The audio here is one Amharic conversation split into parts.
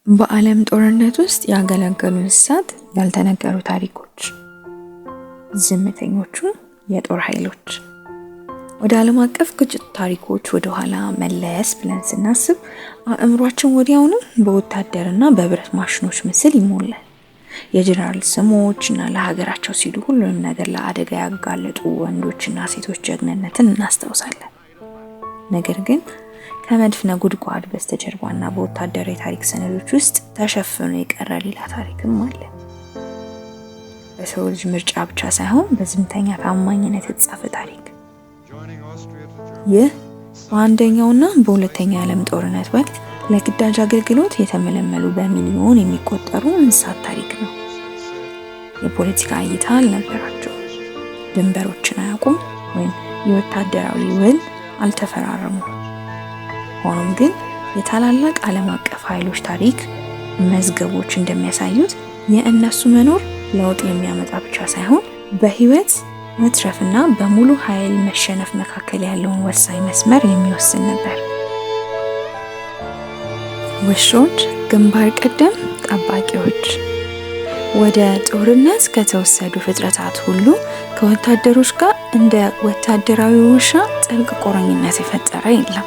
በዓለም ጦርነት ውስጥ ያገለገሉ እንስሳት ያልተነገሩ ታሪኮች። ዝምተኞቹ የጦር ኃይሎች። ወደ ዓለም አቀፍ ግጭት ታሪኮች ወደ ኋላ መለስ ብለን ስናስብ አእምሯችን ወዲያውኑ በወታደርና በብረት ማሽኖች ምስል ይሞላል። የጀነራል ስሞች እና ለሀገራቸው ሲሉ ሁሉንም ነገር ለአደጋ ያጋለጡ ወንዶችና ሴቶች ጀግንነትን እናስታውሳለን። ነገር ግን ከመድፍ ነጎድጓድ በስተጀርባና በወታደራዊ ታሪክ ሰነዶች ውስጥ ተሸፍኖ የቀረ ሌላ ታሪክም አለ። በሰው ልጅ ምርጫ ብቻ ሳይሆን በዝምተኛ ታማኝነት የተጻፈ ታሪክ። ይህ በአንደኛውና በሁለተኛው የዓለም ጦርነት ወቅት ለግዳጅ አገልግሎት የተመለመሉ በሚሊዮን የሚቆጠሩ እንስሳት ታሪክ ነው። የፖለቲካ እይታ አልነበራቸውም። ድንበሮችን አያውቁም ወይም የወታደራዊ ውል አልተፈራረሙም። ሆኖም ግን የታላላቅ ዓለም አቀፍ ኃይሎች ታሪክ መዝገቦች እንደሚያሳዩት የእነሱ መኖር ለውጥ የሚያመጣ ብቻ ሳይሆን በሕይወት መትረፍና በሙሉ ኃይል መሸነፍ መካከል ያለውን ወሳኝ መስመር የሚወስን ነበር። ውሾች ግንባር ቀደም ጠባቂዎች። ወደ ጦርነት ከተወሰዱ ፍጥረታት ሁሉ ከወታደሮች ጋር እንደ ወታደራዊ ውሻ ጥብቅ ቁርኝነት የፈጠረ የለም።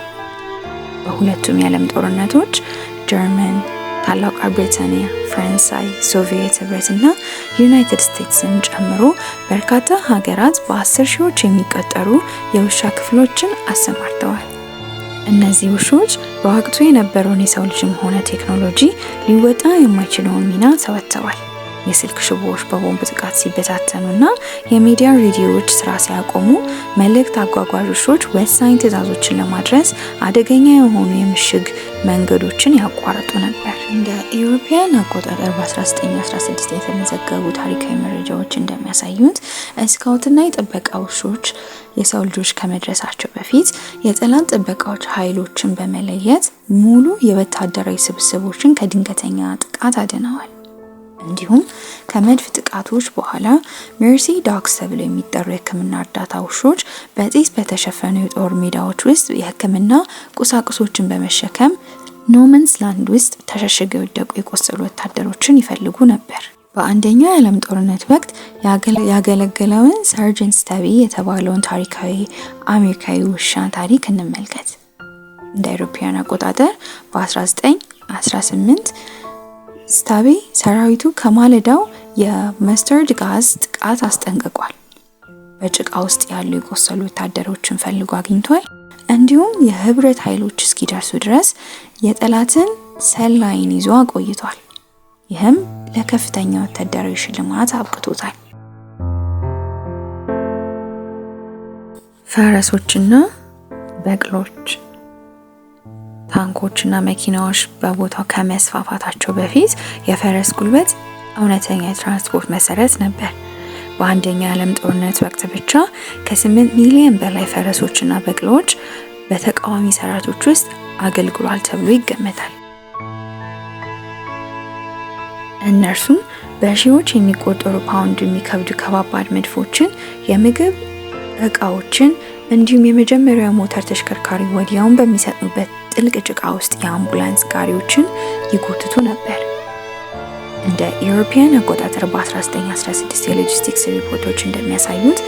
በሁለቱም የዓለም ጦርነቶች ጀርመን፣ ታላቋ ብሪታንያ፣ ፈረንሳይ፣ ሶቪየት ህብረት እና ዩናይትድ ስቴትስን ጨምሮ በርካታ ሀገራት በ10 ሺዎች የሚቆጠሩ የውሻ ክፍሎችን አሰማርተዋል። እነዚህ ውሾች በወቅቱ የነበረውን የሰው ልጅም ሆነ ቴክኖሎጂ ሊወጣ የማይችለውን ሚና ተወጥተዋል። የስልክ ሽቦዎች በቦምብ ጥቃት ሲበታተኑና የሚዲያ ሬዲዮዎች ስራ ሲያቆሙ መልእክት አጓጓዥ ውሾች ወሳኝ ትዕዛዞችን ለማድረስ አደገኛ የሆኑ የምሽግ መንገዶችን ያቋርጡ ነበር። እንደ ኢሮፓያን አቆጣጠር በ1916 የተመዘገቡ ታሪካዊ መረጃዎች እንደሚያሳዩት ስካውትና የጥበቃ ውሾች የሰው ልጆች ከመድረሳቸው በፊት የጠላት ጥበቃዎች ኃይሎችን በመለየት ሙሉ የወታደራዊ ስብስቦችን ከድንገተኛ ጥቃት አድነዋል። እንዲሁም ከመድፍ ጥቃቶች በኋላ Mercy Dogs ተብለው የሚጠሩ የሕክምና እርዳታ ውሾች በጢስ በተሸፈኑ የጦር ሜዳዎች ውስጥ የሕክምና ቁሳቁሶችን በመሸከም no man's land ውስጥ ተሸሽገው የወደቁ የቆሰሉ ወታደሮችን ይፈልጉ ነበር። በአንደኛው የዓለም ጦርነት ወቅት ያገለገለውን Sergeant Stubby የተባለውን ታሪካዊ አሜሪካዊ ውሻ ታሪክ እንመልከት። እንደ አውሮፓውያን አቆጣጠር በ1918 ስታቢ ሰራዊቱ ከማለዳው የ mustard gas ጥቃት አስጠንቅቋል። በጭቃ ውስጥ ያሉ የቆሰሉ ወታደሮችን ፈልጎ አግኝቷል። እንዲሁም የህብረት ኃይሎች እስኪደርሱ ድረስ የጠላትን ሰላይን ይዞ አቆይቷል። ይህም ለከፍተኛ ወታደራዊ ሽልማት አብቅቶታል። ፈረሶችና በቅሎች። ታንኮችና መኪናዎች በቦታው ከመስፋፋታቸው በፊት የፈረስ ጉልበት እውነተኛ የትራንስፖርት መሰረት ነበር። በአንደኛው የዓለም ጦርነት ወቅት ብቻ ከ8 ሚሊዮን በላይ ፈረሶችና በቅሎዎች በተቃዋሚ ሰራዊቶች ውስጥ አገልግሏል ተብሎ ይገመታል። እነርሱም በሺዎች የሚቆጠሩ ፓውንድ የሚከብዱ ከባባድ መድፎችን፣ የምግብ እቃዎችን እንዲሁም የመጀመሪያው ሞተር ተሽከርካሪ ወዲያውን በሚሰጥሙበት ጥልቅ ጭቃ ውስጥ የአምቡላንስ ጋሪዎችን ይጎትቱ ነበር። እንደ ኢሮፓያን አቆጣጠር በ1916 የሎጂስቲክስ ሪፖርቶች እንደሚያሳዩት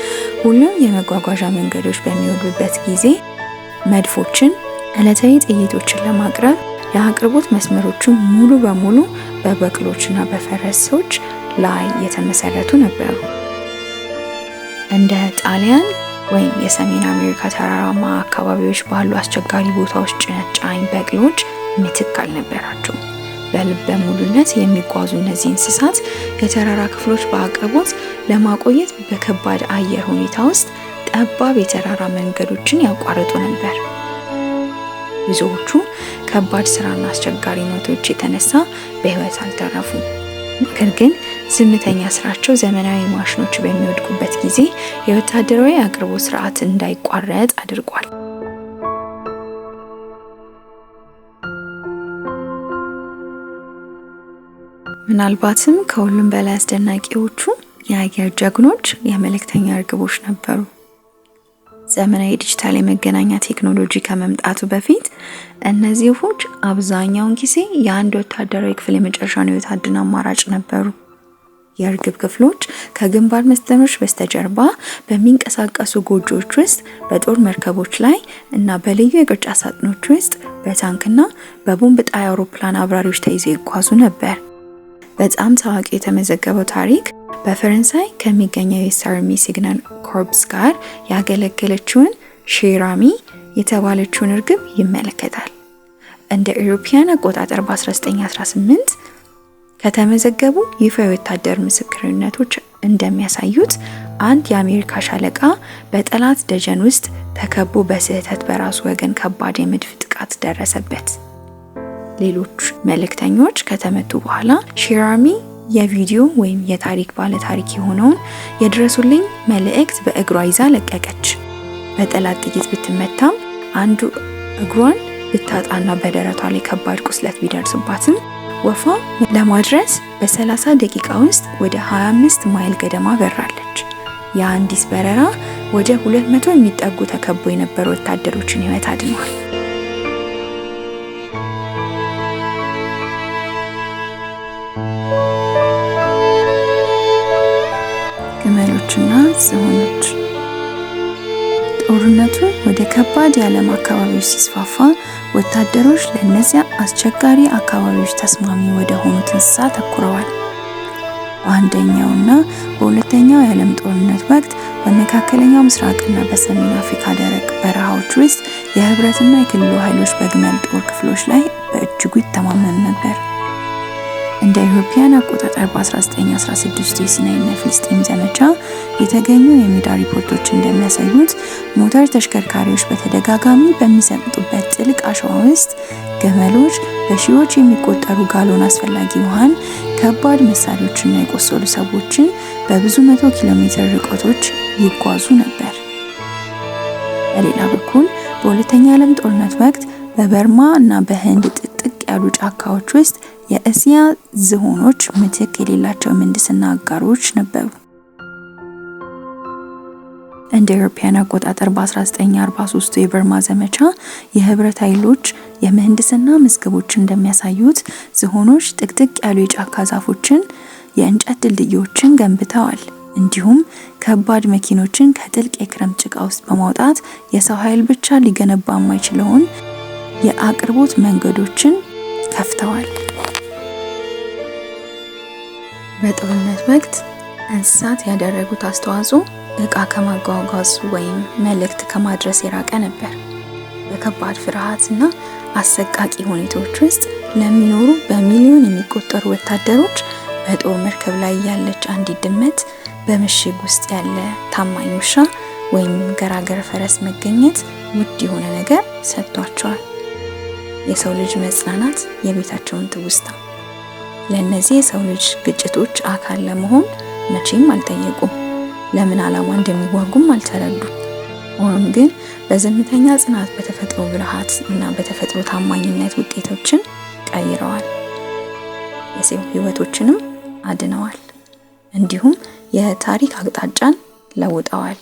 ሁሉም የመጓጓዣ መንገዶች በሚወድቡበት ጊዜ መድፎችን፣ ዕለታዊ ጥይቶችን ለማቅረብ የአቅርቦት መስመሮችን ሙሉ በሙሉ በበቅሎችና በፈረሶች ላይ የተመሰረቱ ነበሩ። እንደ ጣሊያን ወይም የሰሜን አሜሪካ ተራራማ አካባቢዎች ባሉ አስቸጋሪ ቦታዎች ጭነት ጫኝ በቅሎች ምትክ አልነበራቸውም። በልበ ሙሉነት የሚጓዙ እነዚህ እንስሳት የተራራ ክፍሎች በአቅርቦት ለማቆየት በከባድ አየር ሁኔታ ውስጥ ጠባብ የተራራ መንገዶችን ያቋርጡ ነበር። ብዙዎቹ ከባድ ስራና አስቸጋሪ ሁኔታዎች የተነሳ በሕይወት አልተረፉም። ነገር ግን ዝምተኛ ስራቸው ዘመናዊ ማሽኖች በሚወድቁበት ጊዜ የወታደራዊ አቅርቦት ስርዓት እንዳይቋረጥ አድርጓል። ምናልባትም ከሁሉም በላይ አስደናቂዎቹ የአየር ጀግኖች የመልእክተኛ እርግቦች ነበሩ። ዘመናዊ የዲጂታል የመገናኛ ቴክኖሎጂ ከመምጣቱ በፊት እነዚህ ወፎች አብዛኛውን ጊዜ የአንድ ወታደራዊ ክፍል የመጨረሻውን ሕይወት አድን አማራጭ ነበሩ። የእርግብ ክፍሎች ከግንባር መስመሮች በስተጀርባ በሚንቀሳቀሱ ጎጆዎች ውስጥ፣ በጦር መርከቦች ላይ እና በልዩ የቅርጫት ሳጥኖች ውስጥ በታንክና በቦምብ ጣይ አውሮፕላን አብራሪዎች ተይዘው ይጓዙ ነበር። በጣም ታዋቂ የተመዘገበው ታሪክ በፈረንሳይ ከሚገኘው የ US Army Signal Corps ጋር ያገለገለችውን ሼራሚ የተባለችውን እርግብ ይመለከታል። እንደ አውሮፓውያን አቆጣጠር በ1918 ከተመዘገቡ ይፋ የወታደር ምስክርነቶች እንደሚያሳዩት አንድ የአሜሪካ ሻለቃ በጠላት ደጀን ውስጥ ተከቦ በስህተት በራሱ ወገን ከባድ የመድፍ ጥቃት ደረሰበት። ሌሎች መልእክተኞች ከተመቱ በኋላ ሼራሚ የቪዲዮ ወይም የታሪክ ባለታሪክ የሆነውን የድረሱልኝ መልእክት በእግሯ ይዛ ለቀቀች። በጠላት ጥይት ብትመታም፣ አንዱ እግሯን ብታጣና በደረቷ ላይ ከባድ ቁስለት ቢደርስባትም ወፏ ለማድረስ በ30 ደቂቃ ውስጥ ወደ 25 ማይል ገደማ በራለች። የአንዲት በረራ ወደ 200 የሚጠጉ ተከቦ የነበሩ ወታደሮችን ሕይወት አድኗል። ግመሎችና ዝሆኖች። ጦርነቱ ወደ ከባድ የዓለም አካባቢዎች ሲስፋፋ ወታደሮች ለእነዚያ አስቸጋሪ አካባቢዎች ተስማሚ ወደ ሆኑት እንስሳ አተኩረዋል። በአንደኛውና በሁለተኛው የዓለም ጦርነት ወቅት በመካከለኛው ምስራቅና በሰሜን አፍሪካ ደረቅ በረሃዎች ውስጥ የህብረትና የክልሉ ኃይሎች በግመል ጦር ክፍሎች ላይ በእጅጉ ይተማመኑ ነበር። እንደ አውሮፓውያን አቆጣጠር በ1916 የሲናይና የፍልስጤም ዘመቻ የተገኙ የሜዳ ሪፖርቶች እንደሚያሳዩት ሞተር ተሽከርካሪዎች በተደጋጋሚ በሚሰምጡበት ጥልቅ አሸዋ ውስጥ ግመሎች በሺዎች የሚቆጠሩ ጋሎን አስፈላጊ ውሃን፣ ከባድ መሳሪያዎችና የቆሰሉ ሰዎችን በብዙ መቶ ኪሎ ሜትር ርቀቶች ይጓዙ ነበር። በሌላ በኩል በሁለተኛ የዓለም ጦርነት ወቅት በበርማ እና በህንድ ጥቅጥቅ ያሉ ጫካዎች ውስጥ የእስያ ዝሆኖች ምትክ የሌላቸው የምህንድስና አጋሮች ነበሩ። እንደ አውሮፓውያን አቆጣጠር በ1943 የበርማ ዘመቻ የህብረት ኃይሎች የምህንድስና መዝገቦች እንደሚያሳዩት ዝሆኖች ጥቅጥቅ ያሉ የጫካ ዛፎችን፣ የእንጨት ድልድዮችን ገንብተዋል። እንዲሁም ከባድ መኪኖችን ከጥልቅ የክረምት ጭቃ ውስጥ በማውጣት የሰው ኃይል ብቻ ሊገነባ የማይችለውን የአቅርቦት መንገዶችን ከፍተዋል። በጦርነት ወቅት እንስሳት ያደረጉት አስተዋጽኦ ዕቃ ከማጓጓዝ ወይም መልእክት ከማድረስ የራቀ ነበር። በከባድ ፍርሃት እና አሰቃቂ ሁኔታዎች ውስጥ ለሚኖሩ በሚሊዮን የሚቆጠሩ ወታደሮች በጦር መርከብ ላይ ያለች አንዲት ድመት፣ በምሽግ ውስጥ ያለ ታማኝ ውሻ ወይም ገራገር ፈረስ መገኘት ውድ የሆነ ነገር ሰጥቷቸዋል። የሰው ልጅ መጽናናት፣ የቤታቸውን ትውስታ። ለእነዚህ የሰው ልጅ ግጭቶች አካል ለመሆን መቼም አልጠየቁም። ለምን ዓላማ እንደሚዋጉም አልተረዱም። ሆኖም ግን በዝምተኛ ጽናት፣ በተፈጥሮ ብልሃት እና በተፈጥሮ ታማኝነት ውጤቶችን ቀይረዋል። የሰው ሕይወቶችንም አድነዋል። እንዲሁም የታሪክ አቅጣጫን ለውጠዋል።